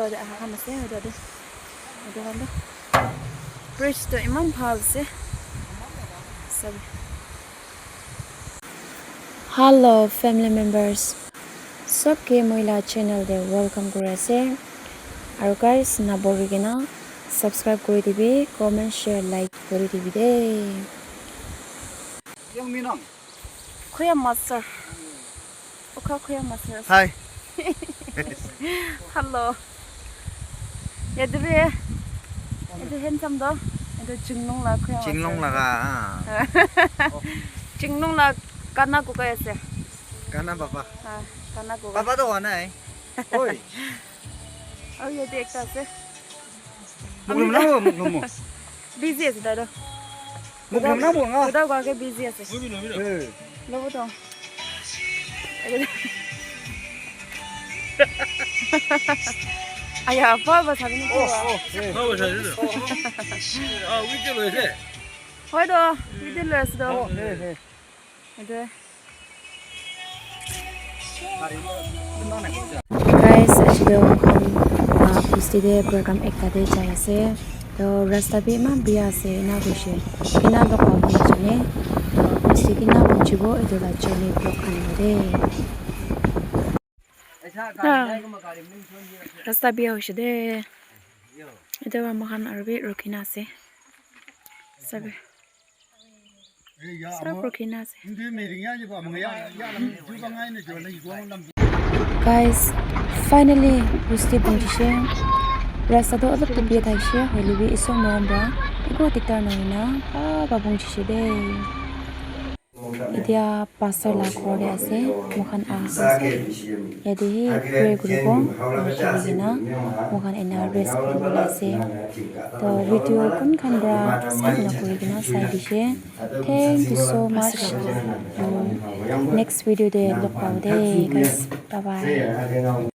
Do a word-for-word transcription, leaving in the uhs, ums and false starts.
Tate aha khan ase, etu tate. Etu khan toh bridge toh eman bhal ase. Sabi. Hello, family members. Sob ke moi la channel te welcome kuri ase. Aru guys, nabori kena subscribe kuri dibi, comment, share, like kuri dibi de. Yang Minang. Khoya master. Okha khoya master. Hi. Hello. Yate bi, yate handsome do. Yate Chinglong la khoya master. Chinglong laga, ah. Chinglong la kana kukai ase. Kana papa. Ah, kana kukai. Papa to howa nai. Oi. Aru yate ekta ase. Mok nom na, mok nom. Busy ase tai toh. Mok nom na, mok na. Kuda kuda ke busy ase. Eh. Lobo to. Aya, pa ba sabi ni. Oh, oh, eh. Pa ba sabi ni. Ah, video lo ase. Hoi to, video lo ase to. Oh, eh, eh. Etu. Guys, aji toh moikhan, ah, bosti te program ekta te jai ase. Toh rasta bi eman bia ase, ena koise. Kena log pabo najane. Toh bosti kena punchibo, etu la journey vlog anibo de. Ah, rasta bia hoise de. Etu para moikhan aru bi rukhi na ase. Sabi. Sab rukhi na ase. Guys, finally, bosti punchise. Rasta toh olop tu bia thakise, hoile bi Isor morom para eku diktar nahoi na bhal para punchise de. Etia pastor la ghor te ase, moikhan aha ase. Yate hi pray kuribo, aru kuri kena moikhan ena rest kuribo la ase. Toh video kun khan para skip nakuri kena sai dise. Thank you so much. Um, next video te log pabo de, guys. Bye bye.